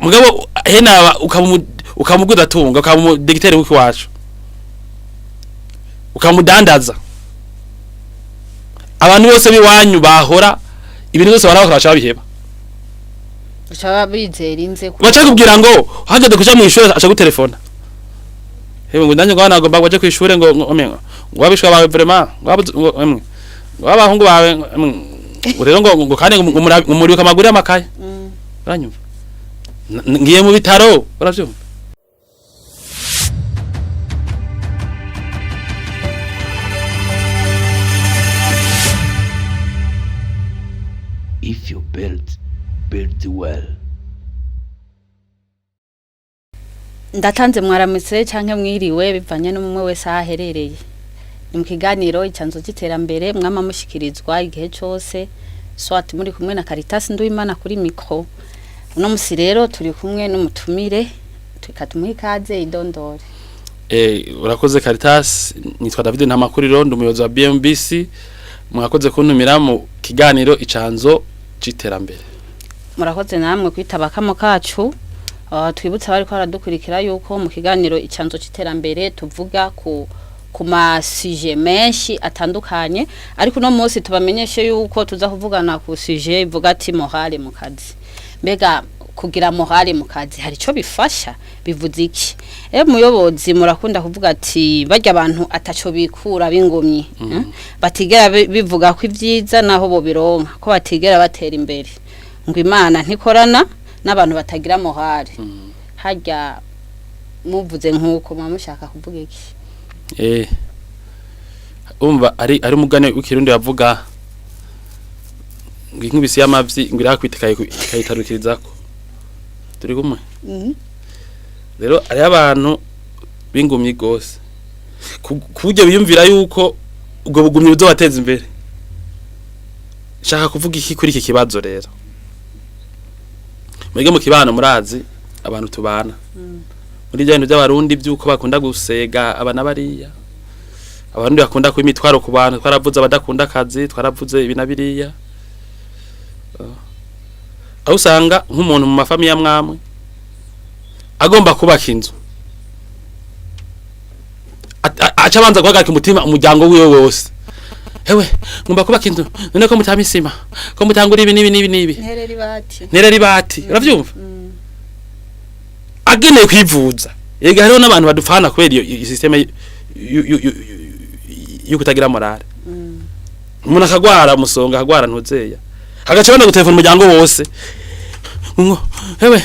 Mugabo henaba ukamuguza tunga, ukamudigitere w'iwacu, ukamudandaza, abantu bose biwanyu bahora ibintu byose barabakora baca babiheba. Baca bizera inze. Baca kubwira ngo hageze kuja mu ishure aca gutelefona: "Hewe," ngo, "nanjye ngo nagomba baje ku ishure," ngo ngo ngo ngo abishwa bawe vraiment, ngo ngo emwe, ngo abahungu bawe ngo rero ngo kandi ngo muribuka amaguru y'amakaye. Uranyumva? Ngiye mu bitaro, uravyumva? If you build, build well. Ndatanze mwaramutse canke mwiriwe, bivanye n'umwe wese aho aherereye. Ni mu kiganiro Icanzo c'Iterambere, mwama mushikirizwa igihe cose swat muri kumwe na Caritas Nduwimana kuri micro. Uno musi rero turi kumwe n'umutumire, tuka tumuhe ikaze idondore. Urakoze Caritas, nitwa David Ntamakuriro, ndi umuyobozi wa BMBC. Mwakoze kuntumira mu kiganiro Icanzo c'Iterambere. Murakoze namwe kwitaba kamo kacu. Twibutse abariko baradukurikira yuko mu kiganiro Icanzo c'Iterambere tuvuga ku ma sujets menshi atandukanye, ariko uno munsi tubamenyeshe yuko tuza kuvugana ku sujet ivuga ati morale mu kazi. Mbega kugira morale mu kazi hari ico bifasha? Bivuze iki? Muyobozi, murakunda kuvuga ati barya abantu ataco bikura bingumye, Batigera bivuga ko ivyiza naho bo bironka, ko batigera batera imbere, ngo Imana ntikorana n'abantu batagira morale. Harya muvuze nk'uko muba mushaka kuvuga iki? Umva, ari umugani w'ikirundi bavuga ngo inkubisi y'amavyi ngo irakwita ikayitarukirizako. Turi kumwe? Rero hariho abantu b'ingumyi gose ku buryo biyumvira yuko ubwo bugumyi buzobateza imbere. Shaka kuvuga iki kuri iki kibazo rero? Mwebwe mu kibano murazi abantu tubana muri bya bintu by'Abarundi by'uko bakunda gusega aba na bariya, Abarundi bakunda kuba imitwaro ku bantu. Twaravuze abadakunda akazi, twaravuze ibi na biriya. Aho usanga nk'umuntu mu ma familles amwamwe agomba kubaka inzu, aca abanza guhagarika umutima umuryango wiwe wose: "Hewe, ngomba kubaka inzu, none ko mutama isima, ko mutangura ibi n'ibi n'ibi n'ibi?" Nterera ibati. Nterera ibati, uravyumva? Ageneye kwivuza. Yega hariho n'abantu badupfana kubera iyo système yo kutagira morale. Umuntu akagwara umusonga, akagwara ntuzeya, agaca abana gutelefona umuryango wose ngo: "Hewe,"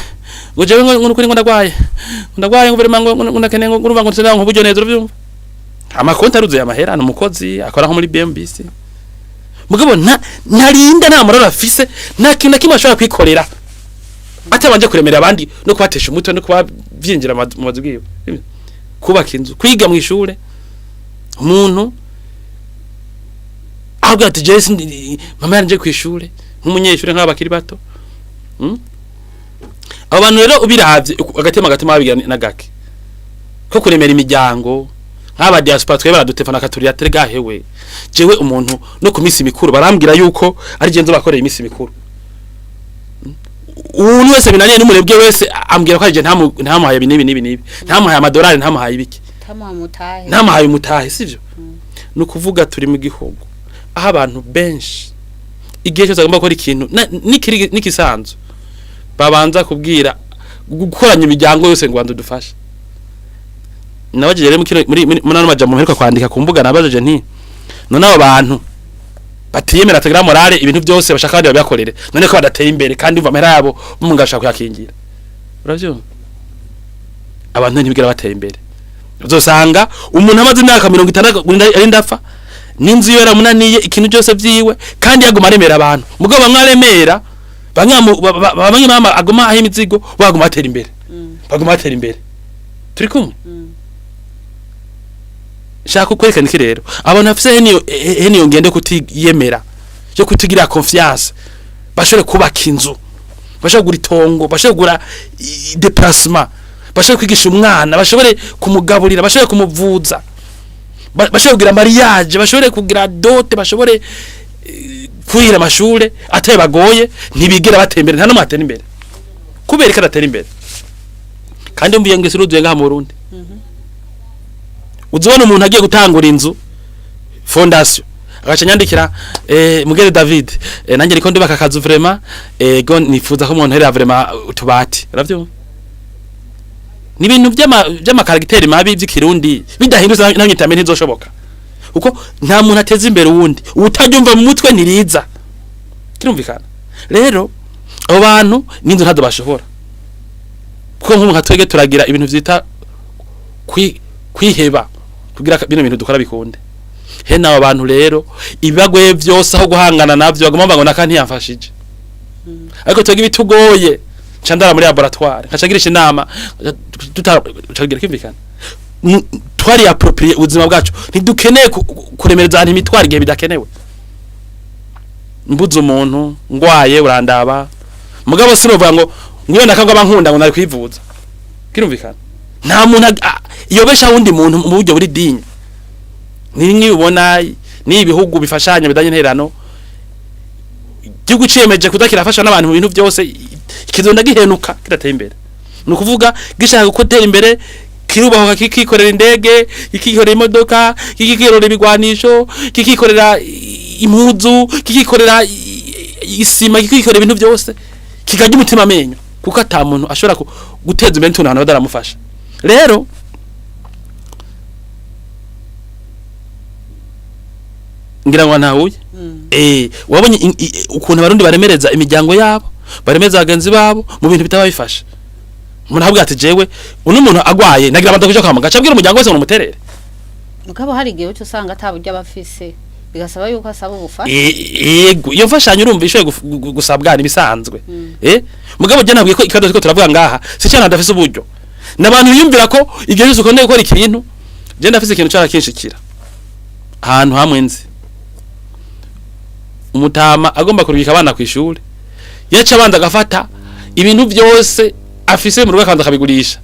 ngo, "jewe ngo nukuri ngo ndagwaye, ngo ndagwaye, ngo vraiment ngo ndakeneye, ngo urumva ngo nsinda nk'uburyo neza." Uravyumva? Amakonti aruzuye amahera, ni umukozi akora nko muri BMBC, mugabo nta ntarinda, nta morale afise, nta kintu na kimwe ashobora kwikorera atabanje kuremera abandi no kubatesha umutwe no kubavyinjira mu mazu bwiwe. Kubaka inzu, kwiga mu ishure, umuntu ahubwo ati: "Jewe mama yaranje ku ishure nk'umunyeshure nk'abakiri bato." Abo bantu rero ubiravye agatima agatima babigira na gake ko kuremera imiryango. Nk'aba diaspora twe baradutefana akaturira terega: "Hewe, jewe umuntu no ku minsi mikuru barambwira yuko ari je nzobakorera iminsi mikuru. Umuntu wese binaniye n'umurebwe wese ambwira ko ari je ntamuhaye ibi n'ibi n'ibi n'ibi, ntamuhaye amadolari, ntamuhaye ibiki." Tamuha mutahe. Ntamuhaye umutahe, sivyo? Ni ukuvuga turi mu gihugu aho abantu benshi igihe cyose bagomba gukora ikintu n'ikisanzwe babanza kubwira, gukoranya imiryango yose ngo banze udufashe. Nabajije rero muri ano majambo mperuka kwandika ku mbuga, nabajije nti: "None abo bantu batiyemera, batagira morale, ibintu byose bashaka abandi babibakorere, none ko badateye imbere kandi umva amahera yabo umuntu ashaka kuyakingira?" Uravyumva? Abantu ntibigera batera imbere. Uzosanga umuntu amaze imyaka 60 arinda apfa n'inzu yiwe yaramunaniye, ikintu byose vyiwe, kandi yaguma aremera abantu. Mugabo bamwe aremera, bamwe bamwe mama aguma aho imizigo, baguma batera imbere, baguma batera imbere. Turi kumwe? Shaka kwerekana iki rero? Abantu bafise heniyo ngende kutiyemera, yo kutigira confiance, bashobore kubaka inzu, bashobore kugura itongo, bashobore kugura déplacement, bashobore kwigisha umwana, bashobore kumugaburira, bashobore kumuvuza, bashobore kugira mariage, bashobore kugira dot, bashobore kurihira amashure ataye bagoye, ntibigera batera imbere, nta n'umwe atera imbere. Kubera Kubera ko adatera imbere, kandi mbiye ngo iruzuye ngaha mu Burundi. Uzibona umuntu agiye gutangura inzu, fondation, agaca nyandikira: "Mugere David, nanjye niko ndubaka akazu, vraiment go nifuza ko umuntu herera vraiment utubati." Uravyumva, ni ibintu by'ama caractère mabi by'ikirundi bidahindutse, nayo iterambere ntizoshoboka, kuko nta muntu ateza imbere uwundi utaryumva mu mutwe, ntiriza. Kirumvikana rero, abo bantu n'inzu ntazo bashobora, kuko nk'ubu nka twebwe turagira ibintu vyita kwiheba kugira bino bintu dukora bikunde. He n'abo bantu rero ibibagoye vyose, aho guhangana navyo, bagomba ngo naka ntiyamfashije. Ariko twebwe ibitugoye, nca ndara muri laboratoire, nkaca ngirisha inama, tutagira kimvikana. Twari approprié ubuzima bwacu, ntidukeneye kuremereza abantu imitwaro igihe bidakenewe. Mbuze umuntu, ngwaye, urandaba, mugabo sinovuga ngo ngwiyo nakangwa bankunda ngo nari kwivuza. Kirumvikana, nta muntu iyobesha wundi muntu mu buryo buri digne. Ni nk'ibibona ni ibihugu bifashanya bidanye intererano. Igihugu ciyemeje kuza kirafasha n'abantu mu bintu byose, kizonda gihenuka kidateye imbere. Ni ukuvuga gishaka gutera imbere, kirubaho, kikikorera indege, kikikorera imodoka, kikikorera ibigwanisho, kikikorera impuzu, kikikorera isima, kikikorera ibintu byose, kikarya umutima amenyo, kuko ata muntu ashobora guteza imbere n'utuntu abantu badaramufasha. Rero ngira ngo ntahuye. Wabonye ukuntu abarundi baremereza imiryango yabo, baremeza bagenzi babo mu bintu bitaba bifasha. Umuntu avuga ati: "Jewe uno muntu agwaye, nagira abanza kuja kwa muganga," aca abwira umuryango wese ngo numuterere. Mugabo hari igihe uca usanga ata buryo aba afise, bigasaba yuko asaba ubufasha. Yego, iyo mfashanyo urumva ishoboye gusabwa nibisanzwe. Mugabo je nabwiye ko ikibazo turiko turavuga ngaha si cyane adafise uburyo, n'abantu biyumvira ko ibyo byose ukoneye gukora ikintu. Je ndafise ikintu cara kinshikira ahantu hamwe nzi, umutama agomba kurungika abana ku ishuri, yaca abanza agafata ibintu byose afise mu rugo, akabanza akabigurisha.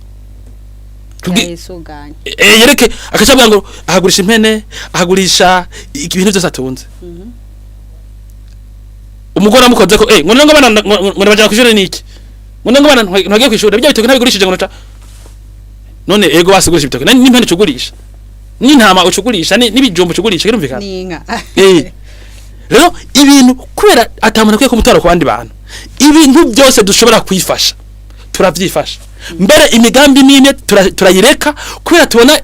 Yisuganya. Yereke akaca avuga ngo ahagurisha impene, ahagurisha ibintu byose atunze. Umugore amukoze ko ngo ngo bana ngo bajana kw'ishure niki, ngo bana ntagiye kw'ishure, ibyo bitoke ntabigurishije, ngo nca none ego basigurisha ibitoke n'impene ucugurisha, n'intama ucugurisha, n'ibijumbu ucugurisha. Kirumvikana. N'inka. Rero ibintu kubera atamuntu akwiye kumutwara ku bandi bantu, ibintu byose dushobora kwifasha turavyifasha. Mbere imigambi n'imwe turayireka kubera tubona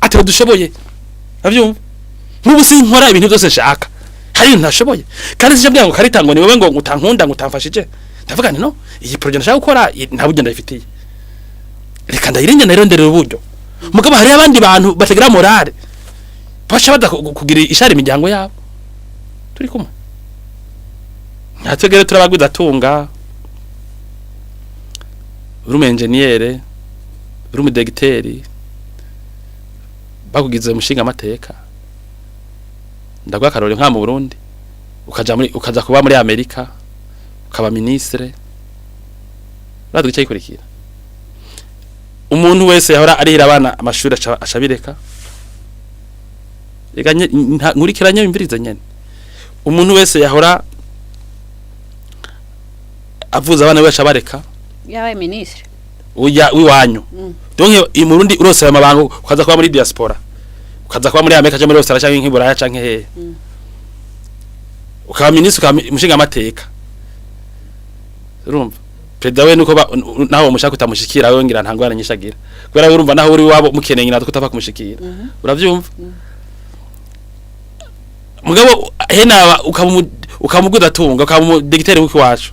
atari dushoboye. Uravyumva, nk'ubu sinkora ibintu byose nshaka, hari ibintu ntashoboye, kandi sinjya ngo karita ngo ni wowe ngo utankunda ngo utamfashije. Ndavuga nti: "No iyi projet ndashaka gukora, nta buryo ndayifitiye, reka ndayirinde, ndayironderera uburyo." Mugabo hari abandi bantu batagira morale, baca baza kugira ishari imiryango yabo. Turi kumwe, natwe rero turabagwiza tunga. Uri umu engineer, uri umudegiteri, bakugize umushinga amateka, ndaguha akarori nka mu Burundi, ukaja muri, ukaza kuba muri Amerika, ukaba ministre, urazi igice gikurikira, umuntu wese yahora arihira abana amashuri aca abireka. Reka nkurikiranye, imvirize nyene. Umuntu wese yahora avuza abana we aca abareka. Yabaye minisitiri. Uya wiwanyu. Donc i Murundi urose ayo mabanga, ukaza kuba muri diaspora, ukaza kuba muri Amerika cyangwa muri Australia cyangwa nk'iburaya canke hehe, ukaba minisitiri, ukaba umushinga amateka, urumva perezida we nuko naho umushaka utamushikira, we ngira nta ngorane nyinshi agira, kubera we urumva naho uri wabo mukeneye nyina kutava kumushikira. Uravyumva, mugabo henaba ukaba umugwizatunga, ukaba umudegiteri w'iwacu,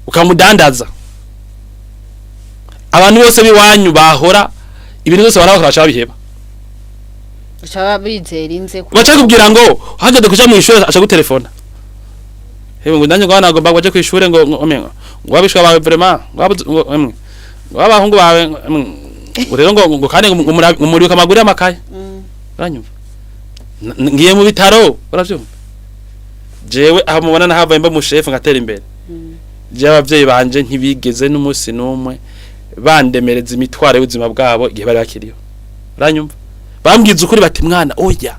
ukamudandaza, abantu bose biwanyu bahora ibintu byose barabakora baca babiheba. Uca bizera inze Baca kubwira ngo hageze kuja mu ishure aca gutelefona: "Hewe," ngo, "nanjye ngo hano agomba ngo aje kw'ishure," ngo "abishwa bawe vraiment," ngo ngo emwe, ngo "abahungu bawe," ngo, emwe, ngo rero ngo kandi ngo ngo muribuka amaguru y'amakaye. Uranyumva, ngiye mu bitaro. Uravyumva, jewe aho mubona nahavuye mba mushefu ngatera imbere, jewe abavyeyi banje ntibigeze n'umunsi n'umwe bandemereza imitwaro y'ubuzima bwabo igihe bari bakiriho. Uranyumva, bambwiza ukuri bati: "Mwana, oya,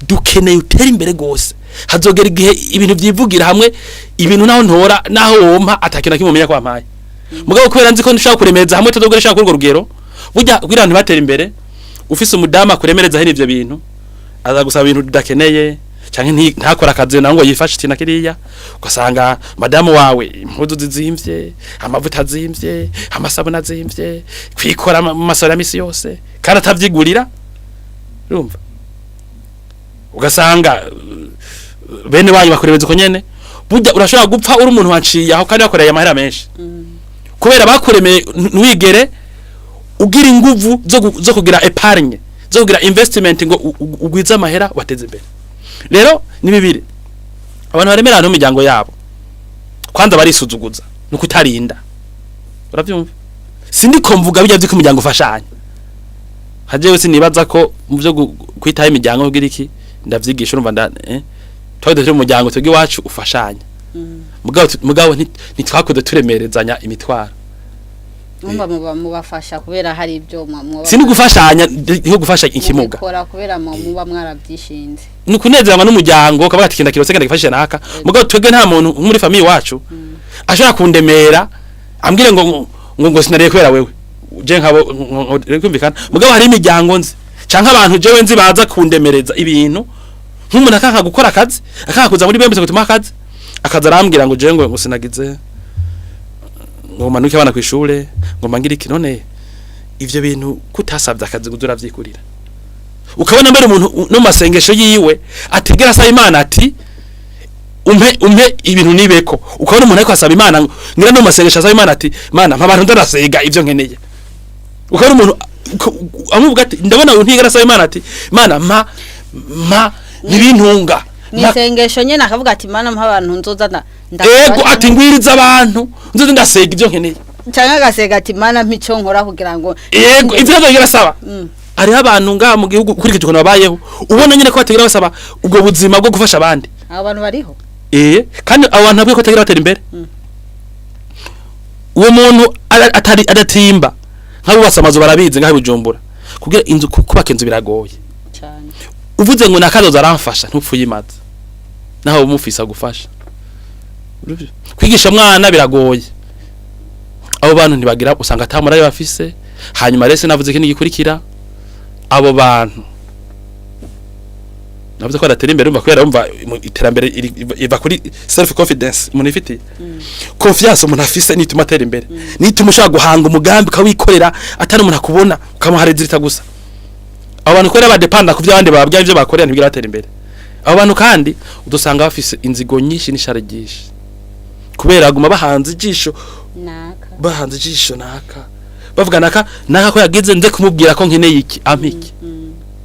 dukeneye utere imbere gose." Hazogera igihe ibintu vyivugira hamwe, ibintu naho ntora, naho wompa atakintu na kimwe umenya ko wampaye. Mugabo kubera nzi ko nshaka kuremereza hamwe tazogera shaka kuri urwo rugero, burya kugira abantu batera imbere, ufise umudamu akuremereza hene ivyo bintu, aza gusaba ibintu udakeneye canke ntakora akazi nawe ngo yifashe ikintu kiriya, ugasanga madamu wawe impuzu zizimvye, amavuta azimvye, amasabune azimvye, kwikora mu masaro ya misi yose kandi atavyigurira. Urumva, ugasanga bene wanyu bakuremeza uko nyene. Burya urashobora gupfa uri umuntu waciye aho kandi wakoreye amahera menshi, kubera bakuremeye ntiwigere ugira inguvu zo kugira épargne, zo kugira investment ngo ugwize amahera wateze imbere. Rero ni bibiri: abantu baremera no miryango yabo, kwanza barisuzuguza no kutarinda. Uravyumva, sindiko mvuga bijya vy'uko umuryango ufashanya. Hajewe sinibaza ko mu byo kwitaho imiryango kugira iki ndavyigisha. Urumva, nda twari turi mu muryango twebwe iwacu ufashanya, mugabo ntitwakuze turemerezanya imitwaro. Numva mubafasha kubera hari ibyo Sindi gufashanya, nko gufasha ikimuga. Mubikora kubera muba mwarabyishinze. Ni ukunezerwa n'umuryango, ukavuga ati kinda kirose kenda gifashishe naka. Mugabo twebwe nta muntu nko muri famille iwacu ashobora kundemera ambwire ngo sinariye kubera wewe, je nkabo kumvikana. Mugabo hari imiryango nzi canke abantu jewe nzi baza kundemereza ibintu, nk'umuntu akanka gukora akazi, akanka kuza muri bembe gutuma akazi, akaza arambwira ngo jewe ngo sinagize, ngo manuke abana kw'ishure, ngo mangire iki. None ivyo bintu kutasabye akazi ngo uravyikurira? Ukabona mbere umuntu no mu masengesho yiwe atigera asaba Imana ati umpe ibintu nibeko. Ukabona umuntu ariko asaba Imana ngira no mu masengesho asaba Imana ati: "Mana, mpa abantu ndanasega ivyo nkeneye." Ukabona umuntu amuvuga ati ndabona uyu ntigera asaba Imana ati: "Mana, mpa ntibintunga." Mwisengesho nyene akavuga ati: "Mana, mpa abantu nzoza Ego, ati ngwiriza abantu nzoza ndasega ivyo nkeneye. Canke agasega ati: "Mana, mpa ico nkora kugira ngo." Yego, ivyo ntazogera asaba. Hariho abantu ngaha mu gihugu, ukurikije ukuntu babayeho, ubona nyine ko batigera basaba ubwo buzima bwo gufasha abandi. Abo bantu bariho. Kandi abo bantu nabwo ko batagira batera imbere. Uwo muntu atari adatimba, nk'abubatse amazu barabizi, ngaho i Bujumbura kugira inzu, kubaka inzu biragoye. Cyane. Uvuze ngo nakazoza aramfasha, ntupfuye imaze naho umufisa agufasha. Kwigisha mwana biragoye. Abo bantu ntibagira, usanga ata morale bafise. Hanyuma rero sinavuze ikindi gikurikira abo bantu, navuze ko badatera imbere. Umva, kubera umva iterambere iva kuri self confidence umuntu ifitiye, confiance umuntu afise nituma atera imbere, nituma ushobora guhanga umugambi ukawikorera atari umuntu akubona, ukamuha résultat gusa. Abo bantu kubera badepanda ku byo abandi bababwira, ibyo bakorera, ntibigira batera imbere. Abo bantu kandi udusanga bafise inzigo nyinshi n'ishari ryinshi, kubera baguma bahanze ijisho Naka. Bahanze ijisho naka, bavuga naka naka ko yagize, nze kumubwira ko nkeneye iki, ampa iki.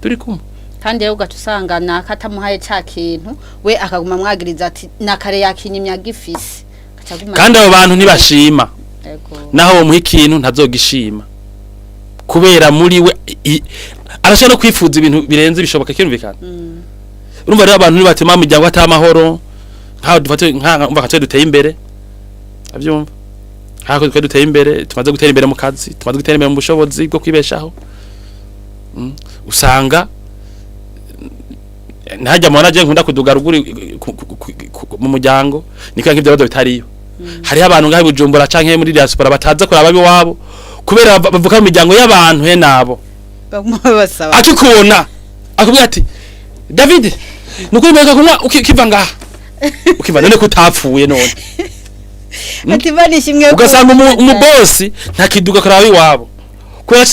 Turi kumwe? Kandi rero ugaca usanga naka atamuhaye ca kintu, we akaguma amwagiriza ati nakare yakinyimya agifise. Agaca aguma. Kandi abo bantu ntibashima. Naho bamuha ikintu ntazogishima, kubera muri we arashobora no kwifuza ibintu birenze bishoboka, kirumvikana. Urumva rero, abantu nibatema mu miryango atamahoro, nkaho dufate nka umva katwe duteye imbere, avyumva, nkaho twe duteye imbere, tumaze gutera imbere mu kazi, tumaze gutera imbere mu bushobozi bwo kwibeshaho. Usanga ntajya mubona je nkunda kuduga ruguru mu muryango, niko nk'ivyo bibazo bitariyo. Hariho abantu ngaho i Bujumbura canke muri diaspora bataza kuraba abiwabo kubera bavuka mu miryango y'abantu he nabo. Baguma basaba. Akikubona akubwira ati: "David, nukuri mwereka kunywa ukiva ngaha ukiva, none ko utapfuye none?" Ati barishimwe. Ugasanga umubosi ntakiduga kuraba iwabo kubera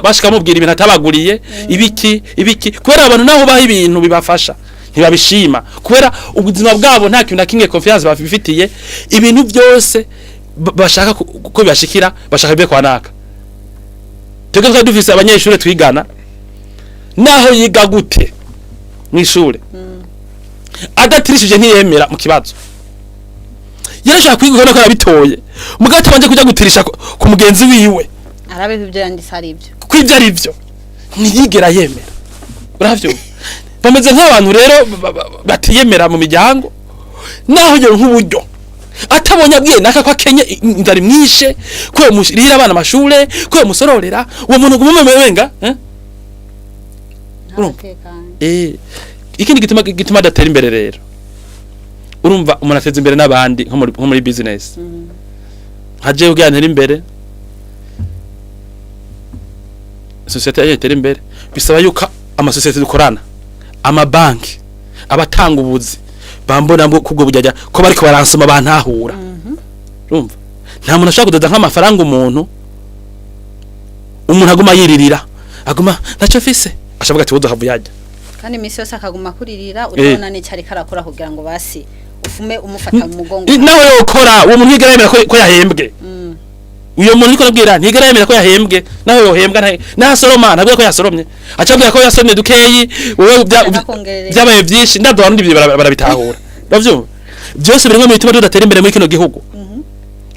bashika bamubwira ibintu atabaguriye, ibiki ibiki, kubera abantu naho baha ibintu bibafasha ntibabishima, kubera ubuzima bwabo nta kintu na kimwe confiance bafitiye. Ibintu byose bashaka ko bibashikira, bashaka bibe kwa naka. Twebwe twari dufise abanyeshuri twigana, naho yiga gute mw'ishure, adatirishije ntiyemera mu kibazo. Yarashaka kwiga ubona ko yabitoye, mugabo atabanje kuja gutirisha ku mugenzi wiwe arabe ko ibyo yanditse ari ibyo. Ko ibyo ari byo, ntiyigera yemera. Uravyumva, bameze nk'abantu rero batiyemera mu miryango, naho yo nk'uburyo atabonye abwiye naka ko akenye, inzara imwishe, ko yomushirira abana amashure, ko yomusororera, uwo muntu guma umenga eh? Urumva? Ntatekanye. Ikindi gituma adatera imbere rero. Urumva umuntu ateza imbere n'abandi nko muri business, nka jewe kugira ntere imbere, société yaje itere imbere, bisaba yuko amasosiyete dukorana, amabanki, abatanga ubuzi bambona ngo kubwo bujyajya ko bariko baransoma bantahura. Urumva nta muntu ashobora kudoda nk'amafaranga umuntu aguma yiririra, aguma ntacyo afise, ashavuga ati wowe yajya. Kandi iminsi yose akaguma kuririra, utabona n'icyo ariko arakora kugira ngo basi ufume umufata mu mugongo. Nawe yokora, uwo muntu ntigera yemera ko yahembwe. Uyo muntu niko nabwira, ntigera yemera ko yahembwe. Nawe yohembwa, nasoroma ntabwo ko yasoromye, aca abwira ko yasoromye dukeyi, wowe Akakongerereza. byabaye byinshi. Ndabyo abantu ibyo barabitahura, uravyumva? Byose biri mu bituma tudatera imbere muri kino gihugu.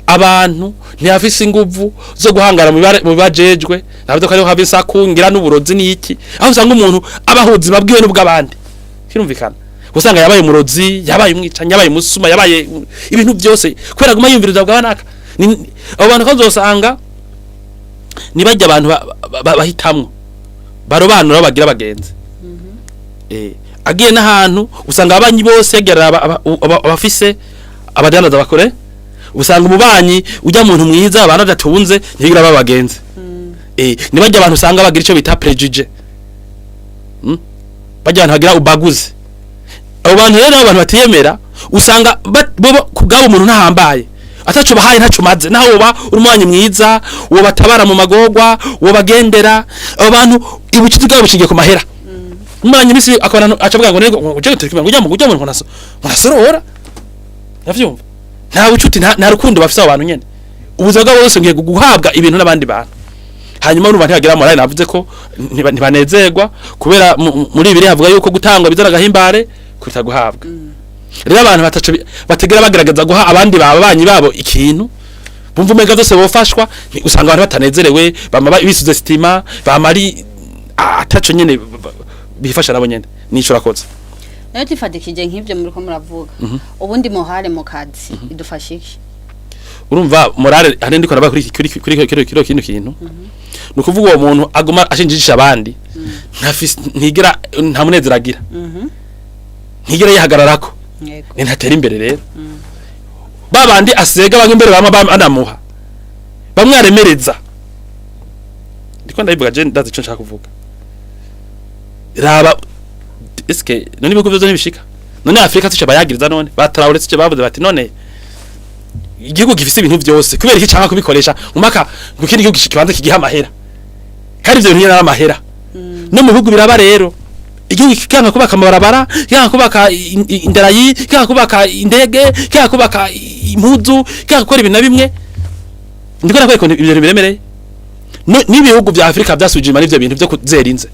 Abantu ntiyafise inguvu zo guhangana mu bibajejwe. Ntabwo ko ariho hava isaku ngira n'uburozi n'iki, aho usanga umuntu abahuzi babwiwe n'ubw'abandi. Kirumvikana, usanga yabaye umurozi, yabaye umwicanyi, yabaye umusuma, yabaye ibintu byose kubera aguma yumviriza bwa naka. Abo bantu ko uzosanga nibajya abantu bahitamwo barobanura aho bagira abagenzi. Agiye n'ahantu usanga ababanyi bose yagerera abafise abadandaza bakore, usanga umubanyi ujya muntu mwiza abantu adatunze ntibigira aba bagenzi. Nibajya abantu usanga bagira ico bita préjugé, Bajya abantu bagira ubaguzi. Abo bantu rero, abantu batiyemera, usanga bo kubwabo umuntu ntahambaye, ataco bahaye ntaco maze. Naho woba uri umubanyi mwiza, uwo batabara mu magorwa, uwo bagendera, abo bantu ubucuti bwabo bushingiye ku mahera. Umubanyi misi akabona aca avuga ngo nego uje turi kumwe, ngo ujya mu ujya mu ngo nasorora. Ndavyumva, nta bucuti, nta rukundo bafise abo bantu nyene. Ubuzima bwabo bwose ngiye guhabwa ibintu n'abandi bantu. Hanyuma urumva ntibagira morale. Navuze ko ntibanezerwa kubera muri bibiri havuga yuko gutangwa bizana agahimbare kuruta guhabwa. Rero abantu bataco bategera bagerageza guha abandi babanyi babo ikintu, bumva umenga zose bofashwa, usanga abantu batanezerewe, bama bisuze sitima, bama ari ataco nyene bifasha nabo nyene. Nico rakoze. Nayo tifadikije nk'ibyo muri ko muravuga, ubundi morale mu kazi idufasha iki? Urumva morale hari ndiko naba kuri kino kintu, ni ukuvuga uwo muntu aguma ashinjisha abandi, ntafise, ntigira, nta munezero agira, ntigira yihagararako, ni ntatera imbere. Rero babandi asega bamwe imbere bamwe banamuha, bamwe aremereza. Ndiko ndabivuga je ndazi ico nshaka kuvuga. Raba eske none ibihugu vyose ntibishika? None Afrika sico bayagiriza? None batrawure sico bavuze bati none igihugu gifise ibintu vyose, kubera iki canga kubikoresha umaka ngo ikindi gihugu kibanza kigiha amahera? Kandi ivyo bintu nyene ari amahera. No mu bihugu biraba rero, igihugu kikanga kubaka amabarabara, kikanga kubaka indarayi, kikanga kubaka indege, kikanga kubaka impuzu, kikanga gukora ibintu na bimwe. Ndiko nakwereka ukuntu ibintu biremereye. N'ibihugu vya Afrika vyasubije inyuma n'ivyo bintu vyo kuzera inze,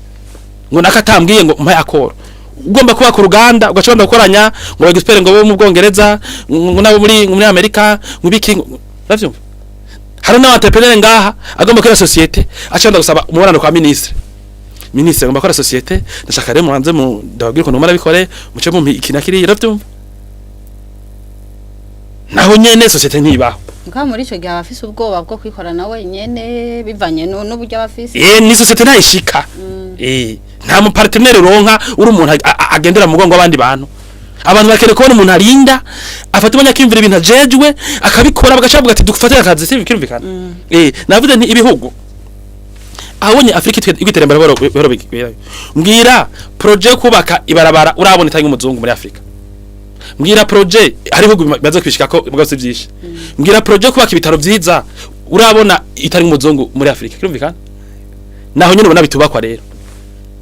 ngo nakatambwiye ngo mpa akoro. Ugomba kubaka uruganda, ugaca ugomba gukoranya ngo ba ngo bo mu Bwongereza, ngo nabo muri Amerika, ngo biki, uravyumva? Hari n'aba entrepreneur ngaha agomba gukora société, aca gusaba umubonano kwa ministre. Ministre, agomba gukora société, ndashaka rero mubanze mu ndababwira ukuntu mara bikore, muce mumpi iki na kiriya. Uravyumva, naho nyene société ntibaho. Mugabo muri ico gihe aba afise ubwoba bwo kwikorana wenyene bivanye n'uburyo aba afise. Ni société ntayishika. Nta mu partenaire uronka uri umuntu agendera mu mugongo w'abandi bantu. Abantu bakeneye kubona umuntu arinda afata umwanya akiyumvira ibintu ajejwe, akabikora, bagaca bavuga ati dufatire akazi. Si kirumvikana? Navuze nti ibihugu abonye Afrika iterambere buhoro buhoro bigerayo. Mbwira projet yo kubaka ibarabara urabona itanga umuzungu muri Afrika. Mbwira projet, hari ibihugu bimaze kwishika ko mugabo si byinshi. Mbwira projet yo kubaka ibitaro vyiza urabona itari umuzungu muri Afrika. Kirumvikana, naho nyene ubona bitubakwa rero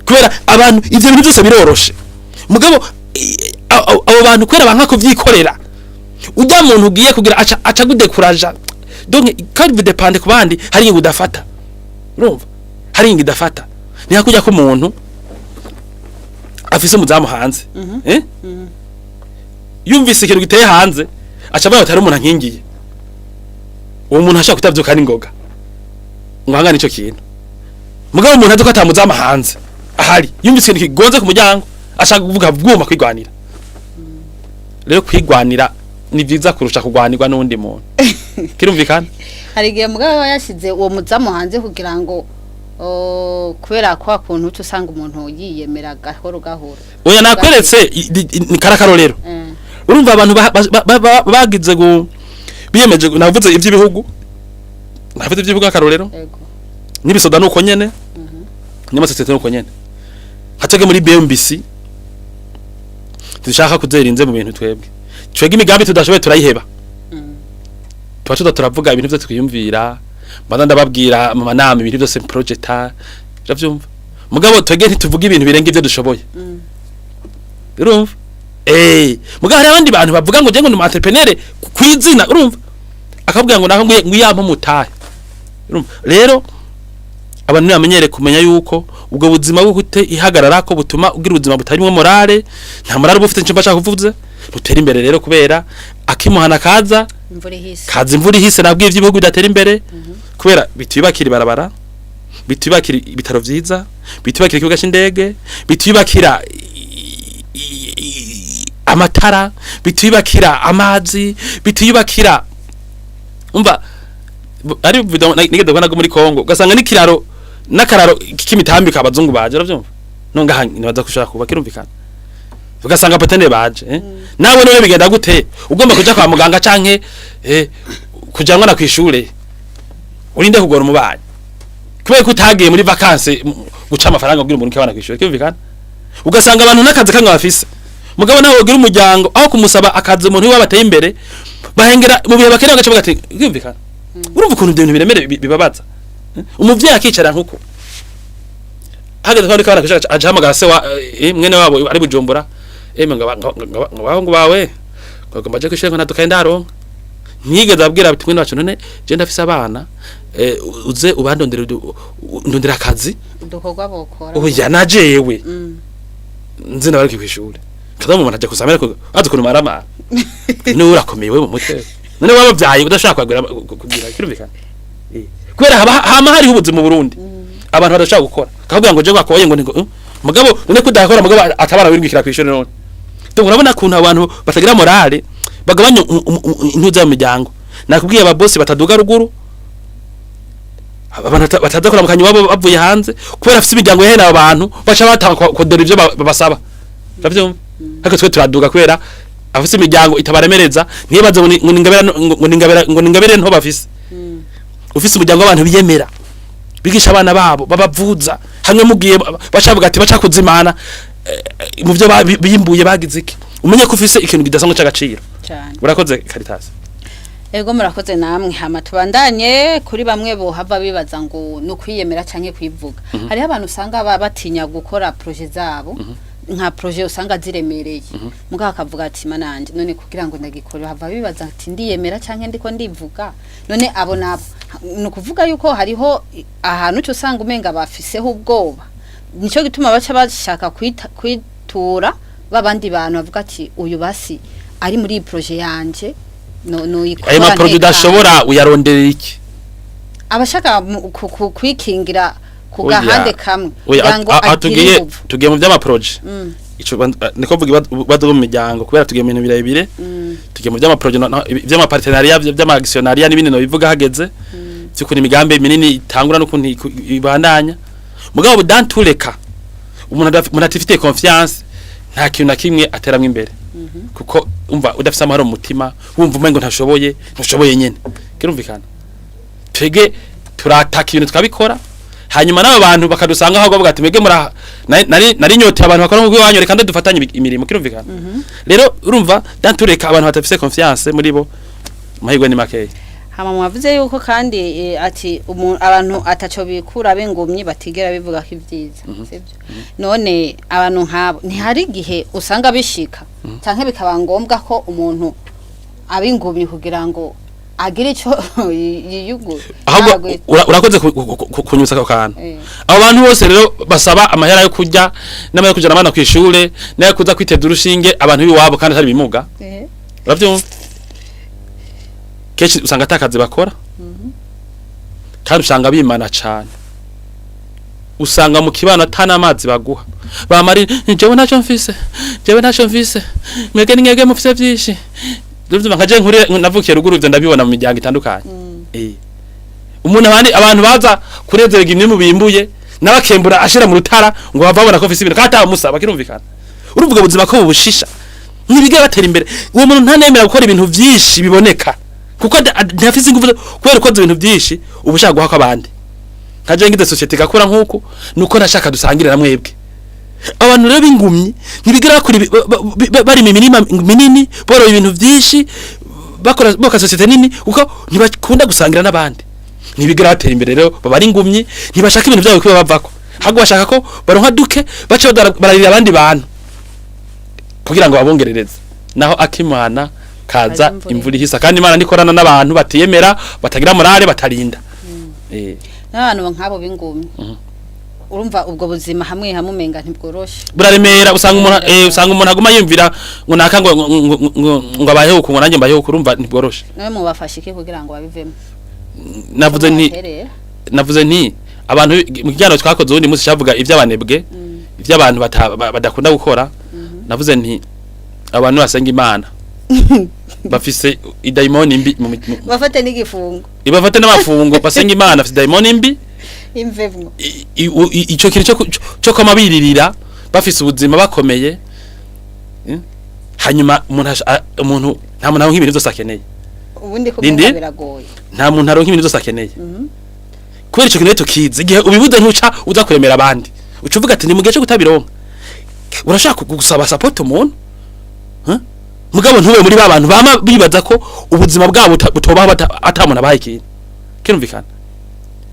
kubera abantu ivyo bintu byose biroroshe. Mugabo abo bantu kubera banka kuvyikorera, ujya muntu ugiye kugira aca gudekuraja. Donc kandi bidepande ku bandi, hari ingingo udafata. Urumva hari ingingo idafata, ni hakujya ko umuntu afise umuzamu hanze, yumvise ikintu giteye hanze, aca avuga ati hari umuntu ankingiye. Uwo muntu ashaka kutavyuka n'ingoga ngo ahangane ico kintu. Mugabo umuntu azi ko atamuzamu hanze ahari, yumvise ikintu kigonze ku muryango, ashaka kuvuga bwuma kwigwanira. Rero kwigwanira ni vyiza kurusha kugwanirwa n'uwundi muntu. Kirumvikana? Hari igihe mugabo aba yashize uwo muzamu hanze kugira ngo kubera kwa kuntu uca usanga umuntu yiyemera gahoro gahoro. Oya, nakweretse ni karakarorero. Urumva abantu bagize biyemeje, navuze ivy'ibihugu, navuze ivy'ibihugu akarorero. Ego. N'ibisoda nuko nyene, n'amasosiyete nuko nyene. Hatege muri BMBC dushaka kuzerinze mu bintu, twebwe imigambi tudashoboye turayiheba. Tuba tuza turavuga ibintu byose twiyumvira, mbanza ndababwira mu manama ibintu byose projeta, uravyumva? Mugabo twebwe ntituvuga ibintu birenga ivyo dushoboye. Urumva, mugabo hari abandi bantu bavuga ngo je ngo ni umu entrepreneur kwizina, urumva, akabwira ngo naho ngwiyampa mutahe. Urumva rero, abantu ntibamenyere kumenya yuko ubwo buzima bwo gute ihagarara ko butuma ugira ubuzima butarimwo morale. Nta morale uba ufite, nicyo mba nshaka kuvuze. Rutera imbere rero kubera akimuhana kaza imvura ihise. Kaza imvura ihise. Nabwiye iby'ibihugu bidatera imbere kubera bitubakira ibarabara, bitubakira ibitaro vyiza, bitubakira ikibuga c'indege, bitubakira amatara, bitubakira amazi, bitubakira, umva, ari video nigeze kubona ko muri Kongo ugasanga n'ikiraro n'akararo k'imitambika abazungu baje, uravyumva? No ngaha nibaza kushaka kuba kirumvikana, ugasanga patene baje, eh? Nawe none bigenda gute ugomba kuja kwa muganga canke kujanwa na kwishure, urinde kugora umubanyi kubera ko utagiye muri vacances guca amafaranga kugira umuntu kibana kwishure? Kirumvikana, ugasanga abantu n'akazi kamwe bafise, mugabo nawe ugira umuryango, aho kumusaba akazi umuntu iwabo ateye imbere, bahengera mu bihe bakeneye bagaca bagati. Kirumvikana, urumva ukuntu ibyo bintu biremere bibabaza. Umuvyeyi akicara nkuko hageze ko ariko arakwisha, aja hamagara se wa mwene wabo ari Bujumbura, ngo ngo bawe ngo mbaje kwishure ngo ntadukaye ndaronka. Ntiyigeze abwira ati: "Mwene wacu, none je ndafise abana, uze ubandondere, ndondera akazi." Udukorwa bokora. Oya, najewe nzi nabariki kw'ishure kaza umuntu aja kusamera ko azi ukuntu maramara niwe urakomeye we mu mutwe. None wabavyaye udashaka kwagura kugira kirumvikana. Kubera haba hama hariho ubuzima mu Burundi abantu badashaka gukora, kakubwira ngo je gwakoye ngo ngo mugabo none kudakora, mugabo atabara wirwikira kw'ishure. None donc urabona ukuntu abantu batagira morale bagabanya intuza mu miryango. Nakubwiye ababosi bataduga ruguru, abantu bataza kuramukanya iwabo bavuye hanze kubera afise imiryango yahena. Abo bantu baca batanga kodera ivyo babasaba, uravyumva? Ariko twe turaduga kubera afise imiryango itabaremereza. Ntibaze ngo ngo ni ingabire, ngo ni ingabire, ngo ni ingabire nto bafise. Ufise umuryango w'abantu biyemera, bigisha abana babo, babavuza, hamwe mugiye bacavuga ati baca kuzimana mu byo bimbuye bagize iki, umenye ko ufise ikintu kidasanzwe c'agaciro. Cyane. Urakoze, Caritas. Ego, murakoze namwe. Hama tubandanye kuri bamwe bohava bibaza ngo ni ukwiyemera canke kwivuga. Hariho abantu usanga batinya gukora projet zabo, nka projet usanga ziremereye, mugabo akavuga ati: "Mananje none kugira ngo ndagikore," hava bibaza ati: "Ndiyemera canke ndiko ndivuga?" None abo nabo ni ukuvuga yuko hariho ahantu cyo usanga umenga bafiseho ubwoba, nico gituma baca bashaka kwitura babandi bantu bavuga ati: "Uyu basi ari muri iyi projet yanje, no no." Ayo ma projet udashobora uyaronderera iki? Abashaka kwikingira ku Oya. gahande kamwe Oya, kugira ngo aho agire tugiye inguvu. Tugiye mu by'ama projet. Ico niko vuga ibibazo byo mu miryango, kubera tugiye mu bintu birebire. Tugiye mu by'ama projet, iby'ama partenariat, by'ama actionnariat n'ibindi, no bivuga hageze by'ukuntu imigambi minini itangura n'ukuntu ibandanya. Mugabo dantureka umuntu atifitiye confiance, nta kintu na kimwe ateramwe imbere, kuko umva udafise amahoro mu mutima, wumva umengo ntashoboye, ntushoboye nyene. Kirumvikana, twege turataka ibintu tukabikora, hanyuma n'abo bantu bakadusanga aho bavuga ati: "Mwege mura nari nyoteye abantu bakora nk'uko iwanyu, reka dufatanye imirimo." Kirumvikana rero, urumva, dantureka abantu batafise confiance muri bo, amahirwe ni makeya. Hama mwavuze yuko kandi ati abantu ataco bikura bengumye batigera bivuga ko ivyiza, sivyo? None abantu nk'abo ntihari igihe usanga bishika canke bikaba ngombwa ko umuntu abingumye kugira ngo agire ico yiyugure? Ahubwo urakoze kunyutsa ako kantu. Abo bantu bose rero basaba amahera yo kurya n'amahera yo kujana abana kw'ishure n'ayo kuza kwiteza urushinge abantu b'iwabo kandi atari bimuga, uravyumva, kenshi usanga atakazi bakora, kandi usanga bimana cane, usanga mu kibano ata n'amazi baguha, bamari: "Jewe ntacyo mfise, jewe ntacyo mfise, mwege ni mwege mufise vyinshi." Uravyumva, nka je nkuri navukiye ruguru, ivyo ndabibona mu miryango itandukanye. Umuntu abandi abantu baza kurezerega imwe mu bimbuye n'abakembura ashira mu rutara ngo bava babona ko afise ibintu kandi atamusaba. Kirumvikana, urumva ubwo buzima ko bubushisha. Ntibigera batera imbere. Uwo muntu ntanemera gukora ibintu vyinshi biboneka, kuko ntafise ingufu kubera ukoze ibintu vyinshi uba ushaka guhako abandi. Nka je ngize société igakura nkuku, nuko nashaka dusangire na mwebwe. Abantu rero b'ingumyi ntibigera bakora barima imirima minini, borora ibintu vyinshi, bakora boka société nini, kuko ntibakunda gusangira n'abandi. Ntibigera batera imbere rero, baba ari ingumyi, ntibashaka ibintu byabo kuba bavako, ahubwo bashaka ko baronka duke bace bararira abandi bantu kugira ngo babongerereze. Naho akimana kaza kaza imvura imvura ihisa, kandi Imana nikorana n'abantu batiyemera, batagira morale, batarinda. N'abantu nk'abo b'ingumyi, urumva ubwo buzima hamwe hamwe umenga ntibworoshe. Buraremera. Usanga umuntu usanga umuntu aguma yumvira ngo naka ngo abayeho uku, ngo nanjye mbayeho uku. Urumva ntibworoshe. Nawe mubafashe iki kugira ngo babivemo? Navuze nti Mubaterera? Navuze nti abantu mu kiganiro twakoze uwundi munsi cyavuga iby'abanebwe, iby'abantu badakunda gukora, navuze nti abantu basenga Imana bafise idayimoni mbi bafate n'igifungo. Ibafate n'amafungo. Basenga Imana bafise idayimoni mbi. Imvemwo. Ico kintu cyo kwama biririra bafise ubuzima bakomeye. Hanyuma umuntu umuntu, nta muntu aronka ibintu byose akeneye. Ubundi Rindi? kuvuga biragoye. Nta muntu aronka ibintu byose akeneye. Kubera ico kintu rero tukizi, igihe ubibuze ntuca uza kuremera abandi, uca uvuga ati ni mu gihe cyo kutabironka. Urashaka gusaba support umuntu, huh? Mugabo ntube muri ba bantu bama bibaza ko ubuzima bwabo butobaho ata muntu abaye ikintu. Kirumvikana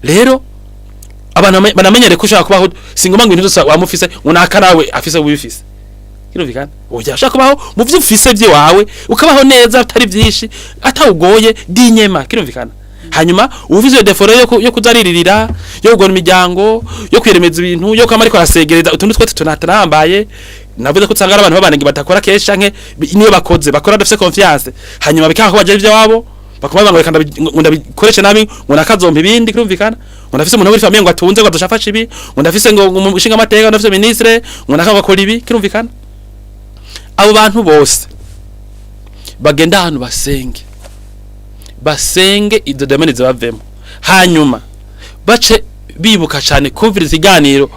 rero, abantu banamenyere ko ushaka kubaho, singoma ngo ibintu byose wamufise, ngo naka nawe afise wibifise. Kirumvikana, oya, ushaka kubaho mu byo ufise by'iwawe, ukabaho neza, atari byinshi, atawugoye dinyema. Kirumvikana. Hanyuma uwufise iyo défaut rero yo kuzaririra, yo kugora imiryango, yo kwiremeza ibintu, yo kwama ariko arasegereza utuntu twose tunatanahambaye, navuze ko usanga ari abantu b'abanenge badakora kenshi, canke niyo bakoze bakora badafise confiance, hanyuma bikanga ko bagira ivy'iwabo, bakaba bavuga ngo reka ngo ndabikoreshe nabi, ngo nakazompa ibindi. Kirumvikana, ngo ndafise umuntu w'uri famille ngo atunze, ngo azoca ibi, ngo ndafise ngo umushinga amateka, ngo ndafise ministre, ngo naka akora ibi. Kirumvikana, abo bantu bose bagenda ahantu basenge, basenge izo domaine zibavemo, hanyuma bace bibuka cyane kumviriza ikiganiro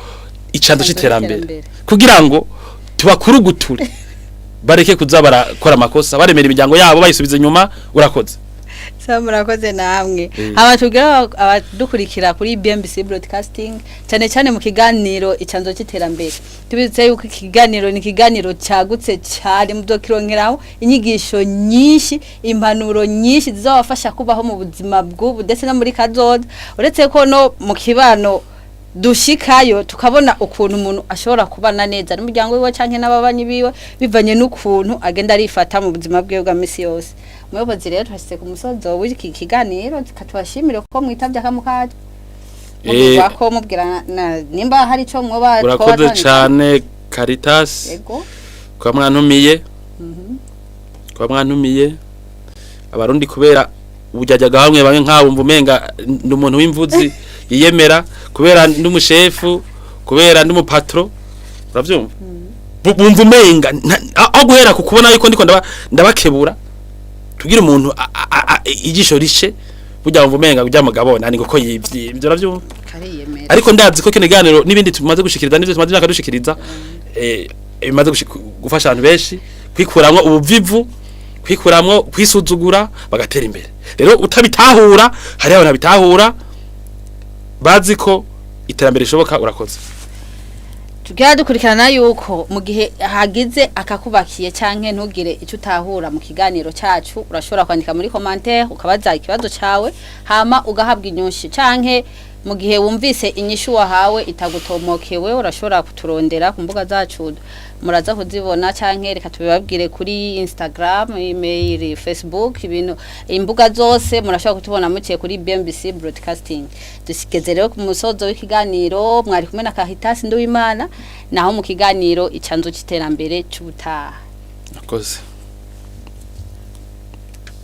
Icanzo c'Iterambere, kugira ngo tubakuruguture bareke kuza barakora amakosa, baremera imiryango yabo, bayisubiza inyuma. Urakoze. Sawa, murakoze namwe. Aba tubwira abadukurikira kuri BMBC Broadcasting, cyane cyane mu kiganiro Icanzo c'Iterambere, tubitse yuko ikiganiro ni ikiganiro cyagutse cyane, muzokironkeraho inyigisho nyinshi, impanuro nyinshi zizabafasha kubaho mu buzima bw'ubu ndetse no muri kazoza. Uretse ko no mu kibano dushikayo tukabona ukuntu umuntu ashobora kubana neza n'umuryango wiwe canke n'ababanyi biwe, bivanye n'ukuntu agenda arifata mu buzima bwiwe bwa misi yose. Umuyobozi rero, tuhashyize ku musozo w'iki kiganiro, tukatubashimire ko mwitavye akamo kacu. Mubwira ko mubwira nimba hari ico mwoba Urakoze twoba. cane, Caritas, kwa mwantumiye, kwa mwantumiye. Abarundi kubera ubujyajyaga bamwe bamwe nk'abo mva umenga ndi umuntu w'imvuzi yiyemera, kubera ndi umushefu, kubera ndi umupatro, uravyumva. Bumva umenga aho guhera ku kubona yuko ndiko ndabakebura tugira umuntu ijisho rishe, burya bumva umenga burya mugabo nani ngo ko yivye ivyo, uravyumva. Kariyemera. Ariko ndazi ko kino kiganiro n'ibindi tumaze gushikiriza n'ivyo tumaze imyaka dushikiriza bimaze gufasha abantu benshi kwikuramwo ubuvivu, kwikuramwo kwisuzugura, bagatera imbere. Rero utabitahura, hari abantu babitahura bazi ko iterambere rishoboka. Urakoze. Tugira dukurikirana yuko mu gihe hagize akakubakiye canke ntugire icyo utahura mu kiganiro cyacu, urashobora kwandika muri commentaire ukabaza ikibazo cawe, hama ugahabwa inyishu, canke mu gihe wumvise inyishu wahawe itagutomokewe, urashobora kuturondera ku mbuga zacu, muraza kuzibona, canke reka tubibabwire kuri Instagram, email, Facebook, ibintu imbuga zose murashobora kutubona muciye kuri BMBC Broadcasting. Dusigeze rero ku musozo w'ikiganiro, mwari kumwe na Caritas Nduwimana, naho mu kiganiro Icanzo c'Iterambere c'ubutaha. Urakoze.